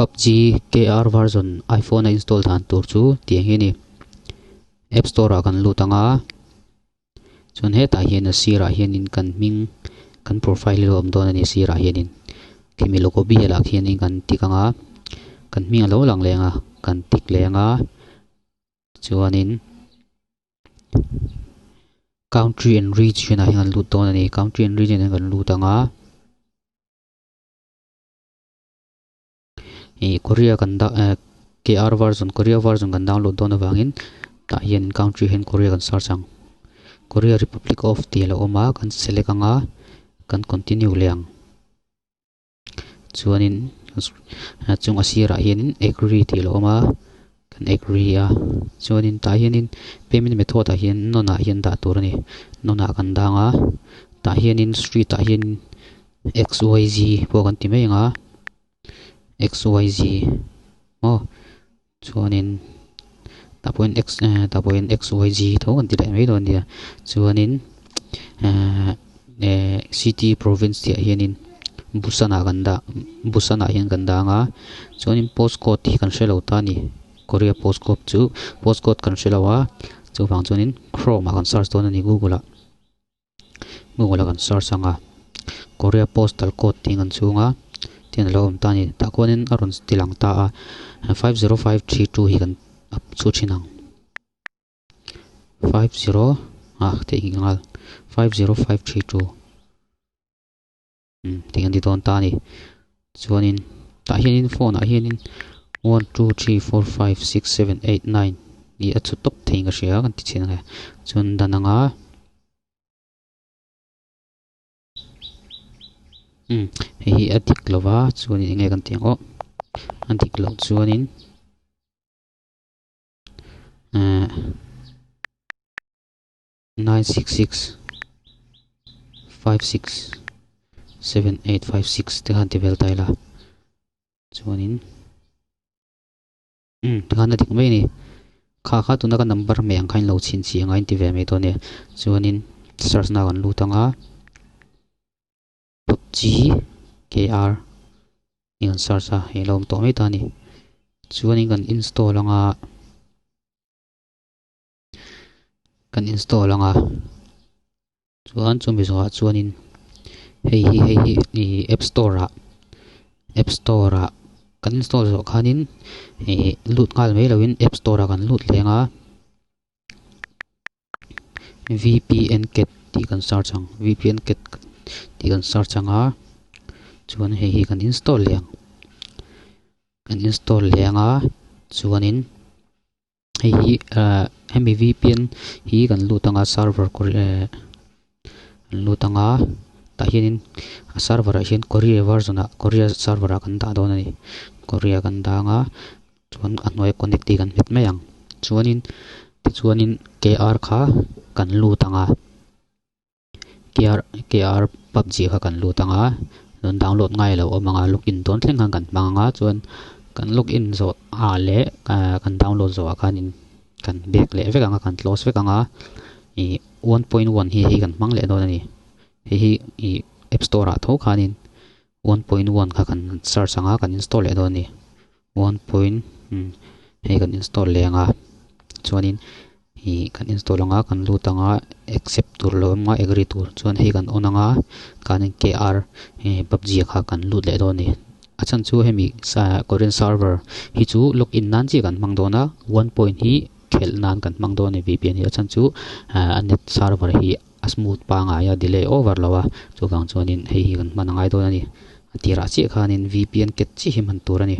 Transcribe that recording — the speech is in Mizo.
PUBG KR version iPhone a install dan tur chu tiang hi a ni. App Store ah kan lut ang a, chuan hetah hian a sirah hianin kan hming kan profile hi a lo awm dawn a ni sirah hianin khimi logo bialah khianin kan tik ang a, kan hming a lo lang leh ang a, kan tik leh ang a chuanin. Country and region ah hian kan lut dawn a ni country and region ah hian kan lut ang a ih korea kan dah eh KR version korea version kan download dawn avangin tah hian country hian korea kan search ang korea republic of tih a lo awm a kan select ang a kan continue leh ang. Chuanin chung a sirah hianin agree tih a lo awm a kan agree a chuanin tah hianin payment method ah hian none ah hian dah tur a ni none ah kan dang a tah hianin street ah hian x y z pawh kan ti mai ang a x y z maw chuanin tah pawhin x eh tah pawhin x y z tho kan ti leh mai dawn nia chuanin ehh eh city province tih ah hianin Busan ah kan dah Busan ah hian kan dang a chuanin post code hi kan hrelo ta a ni Korea post code chu post code kan hrelo a chuvang chuanin chrome ah kan search dawn a ni google ah. Google ah kan search ang a Korea postal code tih kan chhung a tihian a lo awm ta a ni tah khuanin a rawn ti lang ta a 50532 hi kan up chu thin ang 50 ah theih nghal nghal 50532 umm tih kan ti dawn ta a ni chuanin tah hianin phone ah hianin 1 2 3 4 5 6 7 8 9 ih a chhu tawp thei ka hria kan ti chhin ang e chuan dan anga umm hei hi a dik lo va chuanin eng nge kan tih ang aw a dik loh chuanin ehh. 9 6 6 5 6 7 8 5 6 te khan ti vel ta ila chuanin umm tikhan a dik mai a ni kha kha tuna ka number hmeh ang khan in lo chhinchhiah anga in ti ve mai dawn nia chuanin search na kan lut ang a PUBG KR tih kan search a hei a lo awm tawh mai ta a ni chuanin kan install ang a. Kan install ang a chuan chumi zawhah chuanin hei hi hei hi ih app store ah app store ah kan install zawh khanin ih lut nghal mai loin app store ah kan lut leh ang a vpn cat tih kan search ang vpn cat tih kan search ang a chuan hei hi kan install leh ang kan install leh ang a chuanin. Hei hi ah hemi vpn hi kan lut anga server eh kan lut anga tah hianin a server ah hian korea version ah korea server ah kan dah dawn a ni korea kan dah anga chuan a hnuaia connect tih kan hmet mai ang chuanin tichuanin kr kha kan lut anga. KR PUBG kha kan lut ang a rawn download ngai lo awm ang a login dawn thleng khan kan hmang ang a chuan kan login zawh ah leh kan download zawh ah khanin kan back leh vek ang a kan close vek ang a ih 1.1 hi hei kan hmang leh dawn a ni hei hi ih app store ah tho khanin 1.1 kha kan search ang a kan install leh dawn a ni. One point hei kan install leh ang a chuanin ih kan install ang a kan lut ang a accept tur lo awm a agree tur chuan hei kan on ang a khanin K R PUBG kha kan lut leh dawn a ni a chhan chu hemi korean server hi chu log in nan chiah kan hmang dawn a one point hi khelh nan kan hmang dawn a ni V P N hi a chhan chu a net server hi a smooth pangai a delay over lo a chuvang chuanin hei hi kan hman a ngai dawn a ni a tirah chiah khanin V P N ket chiah hi hman tur a ni.